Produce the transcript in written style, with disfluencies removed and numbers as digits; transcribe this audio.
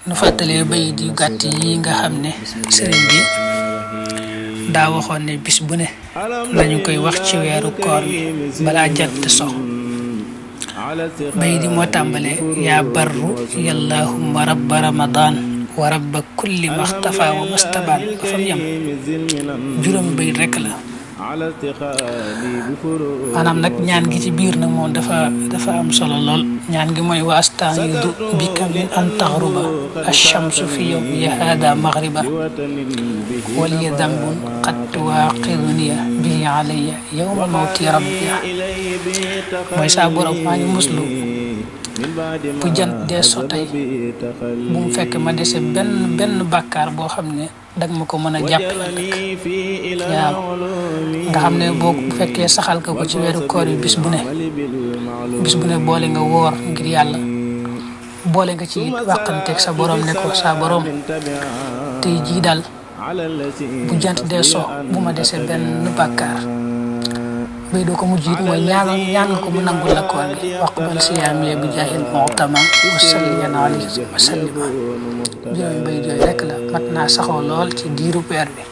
nu fàttalee bayit yu gàtt yi nga xam ne sëriñ bi daa waxoon ne bis bu ne lañu koy wax ci weeru koor wi balaa jant so bayit yi moo tàmbale yaa barru yallahumma rabba ramadan wa rabba kulli maxtafa wa mastabaan ba fam yam juróomi bayit rekk la maanaam nag ñaan gi ci biir nag moom dafa am solo lool ñaan gi mooy wa astaidu bika min an taxruba alchamsu fi yowmiya hada maghriba waliya dambun qad tuwaqiduniya bihi alayya yowma mawti rabbiya mooy saa borom maa ngi muslu bu jant dee so tey bu mu fekk ma dese benn bàkkaar boo xam ne dag ma ko mën a jàppe ëllëg waaw nga xam ne boo bu fekkee saxal ko ci weeru koor yi bis bu ne boole nga woor ngir yàlla boole nga ci wàqanteeg sa borom ne ko sa borom tey jii daal bu jant dee so bu ma dese benn bàkkaar bay doo ko mujj it mooy ñaan nga ko mu nangul la koor gi waqbal siyaami bi jaahil mu'tama wa salliyan alayhi wa sallima juróomi bayit yooyu rekk la mat naa saxoo lool ci diiru weer bi